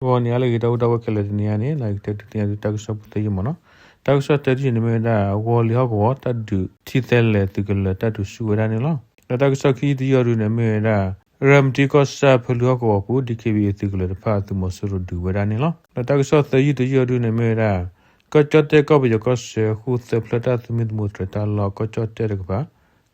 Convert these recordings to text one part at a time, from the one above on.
ဂီၤန့ၣ် အါလၢအဂ့ၤ ဒီပုၢ်ဝဲၢ်ခဲလၢာ်, တနံၤအံၤန့ၣ် ယကတဲဒုးသ့ၣ်ညါသုတၢ်ကစီၣ်ဖိသၢယုၢ်မ့ၢ်နီၤ. တၢ်ကစီၣ်တၢတယုၢ်န့ၣ်မ့ၢ်ဝဲဒၣ် ဝီၤလံၤဟီၣ်ကဝီၤ တၢ်ဒုးထံသဲလဲၣ်သုးကလၢၤ တၢ်ဒုးဆူၣ်ဝဲဒၣ်န့ၣ်လီၤ. ဒီးတၢ်ကစီၣ်ခံတယုၢ်အံၤဒုန့ၣ်မ့ၢ်ဝဲဒၣ် ရၤမတံကီၢ်ဆၣ် ဖလူဟီၣ်ကဝီၤပူၤ DKBA သုးကလၢၤတဖၣ် သုးမီၤစိရိၤဒုးဝဲဒၣ်န့ၣ်လီၤ. ဒီးတၢ်ကစီၣ်သၢယုၢ်တယုၢ်အံၤဒုန့ၣ်မ့ၢ်ဝဲဒၣ် ကီၢ်ကၠီၣ်တဲၣ်ကီၢ်ပယီၤကီၢ်စဲၣ် ဃိၣ်သၢဖျၢၣ်တၢ်သမံသမိးတြဲၤတၢ်လီၢ် ကီၢ်ကၠီၣ်တဲၣ်တကပၤ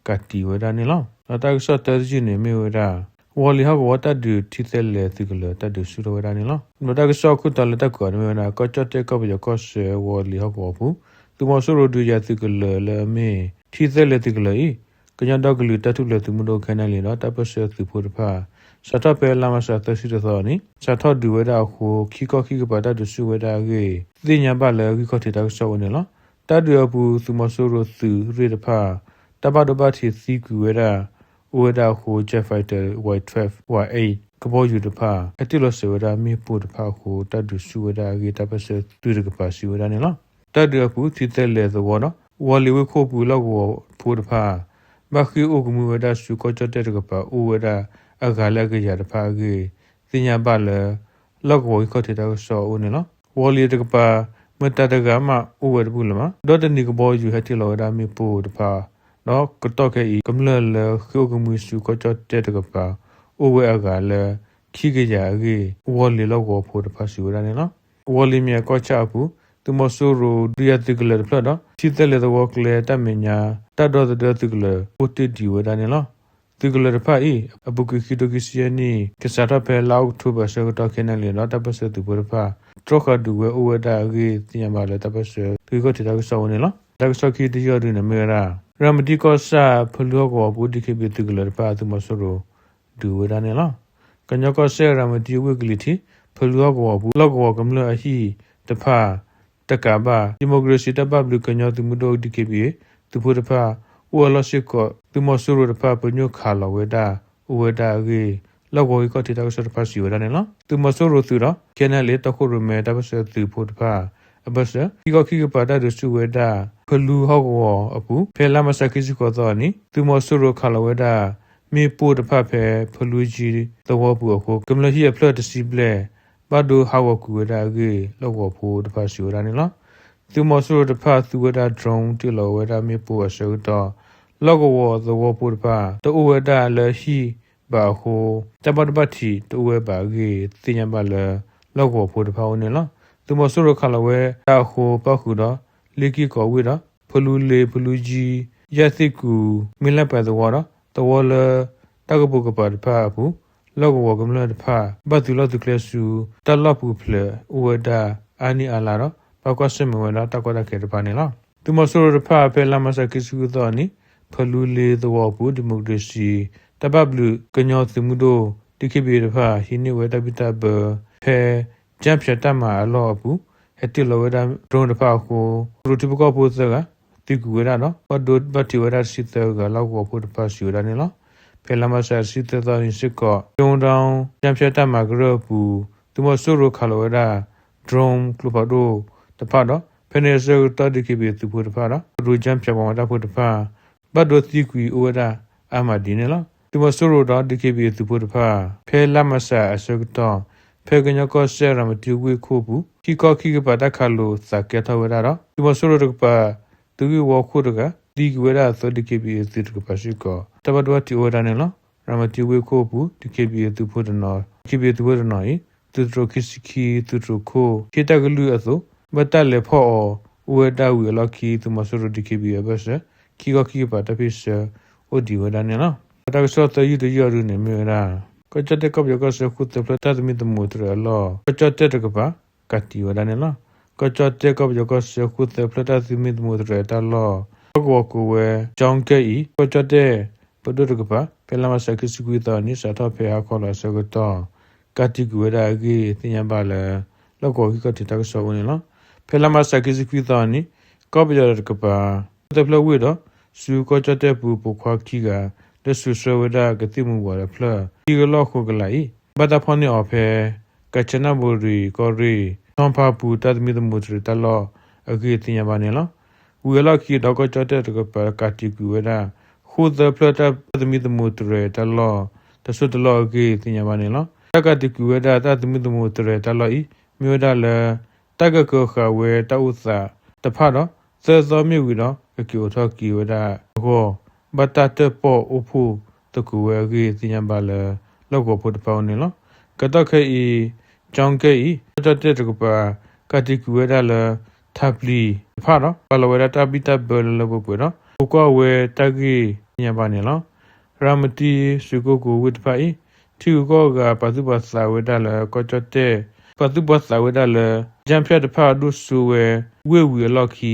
ကးတံာ်ဝဲဒၣ်န့ၣ်လီၤ. ဒီးတၢ်ကစီၣ်တၢတယုၢ်န့ၣ်မ့ၢ်ဝဲဒၣ် ဝီၤလံၤဟီၣ်ကဝီၤတၢ်ဒုးထံသဲလဲၣ်သုးကလၢၤ တၢ်ဒုးဆူၣ်ထီၣ်ဝဲဒၣ်န့ၣ်လီၤ. ဒီးတၢ်ကစီၣ်ခိၣ်တီလၢတၢ်ကွဲးအီၤန့ၣ်မ့ၢ်ဝဲဒၣ် ကီၢ်ကၠီၣ်တဲၣ်ကီၢ်ပယီၤကီၢ်စဲၣ် ဝီၤလံၤဟီၣ်ကဝီၤပူၤ သုးမီၤစိရိၤဒုးယၤသုးကလၢၤလၢအမ့ၢ် ထံသဲလဲၣ်သုးကလၢၤအံၤ ကညီဒီကလုာ်တၢ်ထူၣ်ဖျဲးသုးမုၢ်ဒိၣ် ခဲနလံၤ ဒီးတၢ်ပၢၢ်ဆၢသုးဖိတဖၣ် စးထီၣ်ဖဲလါမးရှးသၢဆံတသီအနံၤ စးထီၣ်ဒုးဝဲဒၣ်အဃိ ခံကီၢ်ခံကပၤတၢ်ဒုးဆူၣ်ဝဲဒၣ်အဂ့ၢ် သ့ၣ်ညါဘၣ်လၢဂံၢ်ခီၣ်ထံးတၢ်ကစီၣ်အအိၣ်န့ၣ်လီၤ. တၢ်ဒုးအပူၤ သုးမီၤစိရိၤသုးရ့ၣ်တဖၣ် တၢ်ဘၣ်ဒိဘၣ်ထံးသံကွံာ်ဝဲဒၣ် အိၣ်ဝဲဒၣ်အဃိ Jet Fighter Y twelve Y eight ကဘီယူၤတဖၣ် ဟဲတ့ၢ်လီၤစၢၤဝဲဒၣ်မ့ၣ်ပိၢ်တဖၣ်အဃိ တၢ်ဒုးဆူၣ်ဝဲဒၣ်အဂ့ၢ် တၢ်ပၢၢ်ဆၢသုးတကပၤစံးဝဲဒၣ်န့ၣ်လီၤ. တၢ်ဒုးအပူၤ ထံသဲလဲၣ်သဝီဒီး ဝီၤလံၤဝ့ၢ်ခိၣ်ပူၤလီၢ်ကဝီၤဖိတဖၣ် ဘၣ်ဃ့ၢ်အိၣ်ကမူဝဲဒၣ်ဆူကီၢ်ကၠီၣ်တဲၣ်တကပၤ အိၣ်ဝဲဒၣ်အဂၤလၢအကယၤတဖၣ်အဂ့ၢ် သ့ၣ်ညါဘၣ်လၢ လီၢ်ကဝီၤဂံၢ်ခီၣ်ထံးတၢ်ကစီၣ်အအိၣ်န့ၣ်လီၤ. ဝီၤလံၤတကပၤ မတၤတဂၤမးအိၣ်ဝဲတဘူၣ်လၢၤဘၣ်. ဒီးတနံၤကဘီယူၤဟဲတ့ၢ်လီၤဝဲဒၣ်မ့ၣ်ပိၢ်တဖၣ် ဒီးကတီၢ်ခဲအံၤ ကမျၢၢ်လၢဃ့ၢ်အိၣ်ကမူဆူကီၢ်ကၠီၣ်တဲၣ်တကပၤ အိၣ်ဝဲအဂၤလၢ ခံကယၤအဂ့ၢ် ဝီၤလံၤလီၢ်ကဝီၤဖိတဖၣ်စံးဝဲဒၣ်န့ၣ်လီၤ. ဝီၤလံၤမ့ၢ်အကီၢ်ဆၣ်အပူၤ သုးမီၤစိရိၤဒုးယၤသုးကလၢၤတဖျၢၣ်ဒီး ထံသဲလဲၣ်သဝီကျဲတၢ်မဲာ်ညါ တၢ်ဒီသဒၢသုးကလၢၤ အိၣ်တ့ၢ်ဒံးဝဲဒၣ်န့ၣ်လီၤ. သုးကလၢၤတဖၣ်အံၤ အပူၤကွံာ်ခံထိခံဆံယဲၢ်နံၣ် ကစးထီၣ်ဖဲလါအီးကထိဘၢၣ်အဆၢကတီၢ် ခဲနလံၤ ဒီးတၢ်ပၢၢ်ဆၢသုးဖိတဖၣ် တြီဃာ်ဒုးဝဲအိၣ်ဝဲဒၣ်အဂ့ၢ် သ့ၣ်ညါဘၣ်လၢတၢ်ပၢၢ်ဆၢသုးဂံၢ်ခီၣ်ထံးတၢ်ကစီၣ်အအိၣ်န့ၣ်လီၤ. တၢ်ကစီၣ်ခံတယုၢ်အံၤဒုန့ၣ်မ့ၢ်ဝဲဒၣ် ရၤမတံကီၢ်ဆၣ် ဖလူဟီၣ်ကဝီၤပူၤ DKBA သုးကလၢၤတဖၣ် သုးမီၤစိရိၤ ဒုးဝဲဒၣ်န့ၣ်လီၤ. ကညီကီၢ်စဲၣ် ရၤမတံဝ့ၢ်ကလံၤထံး ဖလူဟီၣ်ကဝီၤပူၤ လီၢ်ကဝီၤကမျၢၢ်အဟံၣ်တဖၣ် တကးဘၣ် ဒံၣ်မိၣ်ကရ့စံၣ်တၢ်ဘၣ်ဘျုးကညီသုးမုၢ်ဒိၣ် DKBA သုးဖိတဖၣ် အိၣ်အလီၢ်စ့ၢ်ကီး သုးမီၤစိရိၤတဖၣ် ပညိၣ်ခးလီၤဝဲဒၣ် အိၣ်ဝဲဒၣ်အဂ့ၢ် လီၢ်ကဝီၤဂံၢ်ခီၣ်ထံးတၢ်ကစီၣ်တဖၣ်စံးဝဲဒၣ်န့ၣ်လီၤ. သုးမီၤစိရိၤသုးဒီး ခဲနလံၤ တီခိၣ်ရိၣ်မဲတၢ်ပၢၢ်ဆၢသုးဖိတဖၣ်အဘၢၣ်စၢၤ ခံကီၢ်ခံကပၤတၢ်ဒုးဆူၣ်ဝဲဒၣ် ဖလူဟီၣ်ကဝီၤအပူၤ ဖဲလါမးရှးခံဆံဃိးသီအနံၤ သုးမီၤစိရိၤခးလီၤဝဲဒၣ် မ့ၣ်ပိၢ်တဖၣ်ဖဲဖလူကၠံသဝီပူၤအဃိ ကမျၢၢ်ဟံၣ်အဖျၢၣ်တဆံဘျဲၣ် ဘၣ်ဒိဟးဂီၤကွံာ်ဝဲဒၣ်အဂ့ၢ် လီၢ်ကဝီၤဖိတဖၣ်စံးဝဲဒၣ်န့ၣ်လီၤ. သုးမီၤစိရိၤတဖၣ်သူဝဲဒၣ် drone တ့ၢ်လီၤဝဲဒၣ်မ့ၣ်ပိၢ်အဆၢကတီၢ် လီၢ်ကဝီၤသဝီဖိတဖၣ် တအိၣ်ဝဲဒၣ်လၢဟံၣ်ဘၣ်အဃိ တၢ်ဘၣ်ဒိဘၣ်ထံးတအိၣ်ဝဲဘၣ်အဂ့ၢ် သ့ၣ်ညါဘၣ်လၢ လီၢ်ကဝီၤဖိတဖၣ်အအိၣ်န့ၣ်လီၤ. သုးမီၤစိရိၤခးလီၤဝဲဒၣ်အဃိ ပၣ်ဃုာ်ဒီး လ့ၣ်ကံၢ်ကီးဝ့ၢ်ဒီး ဖလူလ့ၤ ဖလူကၠံ ယၣ်သ့ၣ်ကူၤ မ့ၣ်လၢပှဲၤသဝီဒီး သဝီလၢ တၢ်ကပိာ်ကပၤတဖၣ်အပူၤ လီၢ်ကဝီၤကမျၢၢ်တဖၣ် ဘၣ်သုးလီၢ်သုးကျဲဆူ တၢ်လီၢ်ပူၤဖျဲးအိၣ်ဝဲဒၣ်အါနံၣ်အါလါဒီး ဘၣ်ကွၢ်ဆၢၣ်မဲာ်ဝဲဒၣ်တၢ်ကီတၢ်ခဲတဖၣ်န့ၣ်လီၤ. သုးမီၤစိရိၤတဖၣ် ဖဲလါမးရှးခံဆံဃုသီအနံၤ ဖလူလ့ၤသဝီအပူၤ ဒံၣ်မိၣ်ကရ့စံၣ် တၢ်ဘၣ်ဘျုးကညီသုးမုၢ်ဒိၣ် DKBA တဖၣ် ဟံးန့ၢ်ဝဲတၢ်ဘံၣ်တၢ်ဘၢ ဖဲ ကၠၣ်ဖၠးတၢ်မၤအလီၢ်အပူၤ ဟဲတ့ၢ်လီၤဝဲဒၣ် drone တဖၣ်အဃိ ကရူၢ်ထံဖိကီၢ်ဖိသၢဂၤ သံကွံာ်ဝဲဒၣ်ဒီး ဘၣ်ဒိဘၣ်ထံးဝဲဒၣ်တဆံသၢဂၤ လီၢ်ကဝီၤဖိတဖၣ်စံးဝဲဒၣ်န့ၣ်လီၤ. ဖဲလါမးရှးတဆံသၢသီအနံၤစ့ၢ်ကီး ကၠိဒီ ကၠၣ်ဖၠးတၢ်မၤကရၢၢ်အပူၤ သုးမီၤစိရိၤခးလီၤဝဲဒၣ် drone ကျိဖးဒိၣ်တဖၣ်ဒီး ဖဲန့ၣ်အဆၢကတီၢ် DKBA သုးဖိတဖၣ်ဒီး ကရူၢ်ကၠၣ်ဖၠးပှၤမၤတၢ်ဖိတဖၣ် ဘၣ်ဒိသံကွံာ်အိၣ်ဝဲဒၣ်အါမးဒ်န့ၣ်လီၤ. သုးမီၤစိရိၤဒီး DKBA သုးဖိတဖၣ် ဖဲလါမးရှးအဆၢကတီၢ် ဖဲကညီကီၢ်စဲၣ် ရၤမတံဝ့ၢ်ခိၣ်ပူၤ ခံကီၢ်ခံကပၤတၢ်ခးလိာ်သးကဲထီၣ်ဝဲဒၣ်ဒီး သုးမီၤစိရိၤတကပၤ သုးဂ့ၢ်ဝီခိၣ်တဂၤ သံကွံာ်ဝဲဒၣ်အသိး DKBA သုးတကပၤစ့ၢ်ကီး တၢ်ဘၣ်ဒိဘၣ်ထံးအိၣ်ဝဲဒၣ်န့ၣ်လီၤ. ရၤမတံဝ့ၢ်ခိၣ်အပူၤ DKBA သုးဖိတနီၤ DKBA သုးဖိတနီၤအံၤ သုးတြိၤခံဆံခံ သုးတြိၤခိၣ် ဟ့ၣ်တၢ်ကလုၢ်အသိး ဘၣ်တၢ်လဲၤဖီၣ်အီၤအိၣ်ဝဲဒၣ်ဝံၤအလီၢ်ခံ သုးမီၤစိရိၤ DKBA အဘၢၣ်စၢၤ ခံကီၢ်ခံကပၤတၢ်ဖ့ၣ်ဆၢအိၣ်ဒံးဝဲဒၣ်န့ၣ်လီၤ. တၢ်ကစီၣ်သၢယုၢ်တယုၢ်အံၤဒုန့ၣ်မ့ၢ်ဝဲဒၣ် ကီၢ်ကၠီၣ်တဲၣ်ကီၢ်ပယီၤကီၢ်စဲၣ် ဃိၣ်သၢဖျၢၣ်တၢ်သမံသမိးတြဲၤအလီၢ် ကီၢ်ကၠီၣ်တဲၣ်တကပၤ ကးတံာ်ဝဲဒၣ်န့ၣ်လီၤ. ကီၢ်ကၠီၣ်တဲၣ်ကီၢ်ပယီၤကီၢ်စဲၣ် ဃိၣ်သၢဖျၢၣ်တၢ်သမံသမိးတြဲၤတၢ်လီၢ် လီၢ်ကဝီၤကိးဝဲ ကၠီကဲအံၤ ကီၢ်ကၠီၣ်တဲၣ်ပဒိၣ်တကပၤ ဖဲလါမးရှးခံဆံခွံသီအနံၤ စးထီၣ်ဖဲဟါခီလီၤအဆၢကတီၢ် ကးတံာ်ကွံာ်ဝဲဒၣ်အဂ့ၢ် သ့ၣ်ညါဘၣ်လၢ လီၢ်ကဝီၤဂံၢ်ခီၣ်ထံးတၢ်ကစီၣ်အအိၣ်န့ၣ်လီၤ. ဖဲလါမးရှးခံဆံခွံသီအနံၤ ကီၢ်ပယီၤတကပၤ ဃိၣ်သၢဖျၢၣ်ဝ့ၢ်ဒီး ဆူကီၢ်ကၠီၣ်တဲၣ်ပူၤ ပိာ်ခွါခံဂၤ လၢစုဆှၢဝဲဒၣ်ကသံၣ်မူၤဘှီးတဖျၢၣ် ခံကလီၢ်ဃိးကလးအံၤ ဘၣ်တၢ်ဖီၣ်န့ၢ်အီၤဖဲ ကၠနဘူရံၤကီၢ်ရ့ၣ် ဆီဖါပူၤတၢ်သမံသမိးတြဲၤတၢ်လီၢ်အဂ့ၢ် သ့ၣ်ညါဘၣ်န့ၣ်လီၤ. ဝံၤအလီၢ်ခံဒီး ကီၢ်ကၠီၣ်တဲၣ်တကပၤ ကးတံာ်ကွံာ်ဝဲဒၣ် ဃိၣ်သၢဖျၢၣ်တၢ်သမံသမိးတြဲၤတၢ်လီၢ် တစိၢ်တလီၢ်အဂ့ၢ် သ့ၣ်ညါဘၣ်န့ၣ်လီၤ. တၢ်ကးတံာ်ကွံာ်ဝဲဒၣ်တၢ်သမံသမိးတရဲၣ်တၢ်လီၢ်အံၤ မ့ၢ်ဝဲဒၣ်လၢ တၢ်ကကၢၤဃာ်ဝဲတၢ်အိၣ်သးတဖၣ်ဒီး သၢသီမ့ၢ်ဝံၤဒီး ကက့ၤအိးထီၣ်က့ၤဝဲဒၣ်အဂီၢ် ဘၣ်တၢ်တၢၣ်ပီၣ်အိၣ်ဖှိၣ်သကိးဝဲအဂ့ၢ်သ့ၣ်ညါဘၣ်လၢ လီၢ်ကဝီၤဖိတဖၣ်အအိၣ်န့ၣ်လီၤ. ကတီၢ်ခဲအံၤ ကၠီကဲအံၤ ကီၢ်ကၠီၣ်တဲၣ်တကပၤ ကးတံာ်ကွံာ်ဝဲဒၣ်လၢ ထးပျံၤတဖၣ်ဒီး ပာ်လီၤဝဲဒၣ်တၢ်ဘံၣ်တၢ်ဘၢလၢလၢပှဲၤပှဲၤဒီး အိၣ်ကွၢ်ဝဲတၢ်ဂ့ၢ်သ့ၣ်ညါဘၣ်န့ၣ်လီၤ. ရၤမတံ ရွှေကုက္ကို ဝ့ၢ်တဖၣ်အံၤ ထံဂုၤကီၢ်ဂၤပာ်သူၣ်ပာ်သးဝဲဒၣ်လၢ ကီၢ်ကၠီၣ်တဲၣ် ပာ်သူၣ်ပာ်သးဝဲဒၣ်လၢ ကၠၣ်ဖၠၣ်တဖၣ်ဒိၣ်စိဝဲ ဝ့ၢ်ဝံၤအလီၢ်ခံ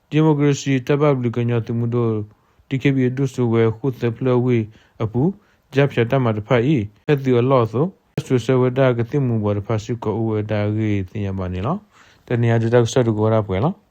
ဒံၣ်မိၣ်ကရ့ၣ်စံၣ်တၢ်ဘၣ်ဘျုးကညီသုးမုၢ်ဒိၣ် ဒံၣ်ခ့ဘံၣ် ဒိၣ်စိဝဲဃိၣ်သၢဖျၢၣ်ဝ့ၢ်အပူၤ ကၠၣ်ဖၠၣ်တၢ်မၤတဖၣ်အံၤ ဟဲသုးအလီၢ်အသိး တၢ်စိၤဆၢဝဲဒၣ်ကသံၣ်မူၤဘှီးတဖၣ်စ့ၢ်ကီးအိၣ်ဝဲဒၣ်အဂ့ၢ်သ့ၣ်ညါဘၣ်န့ၣ်လီၤ. တနံၤအံၤဒုးတၢ်ကစီၣ်ဒုးကဝီၤဒၣ်ပှဲၤလီၤ.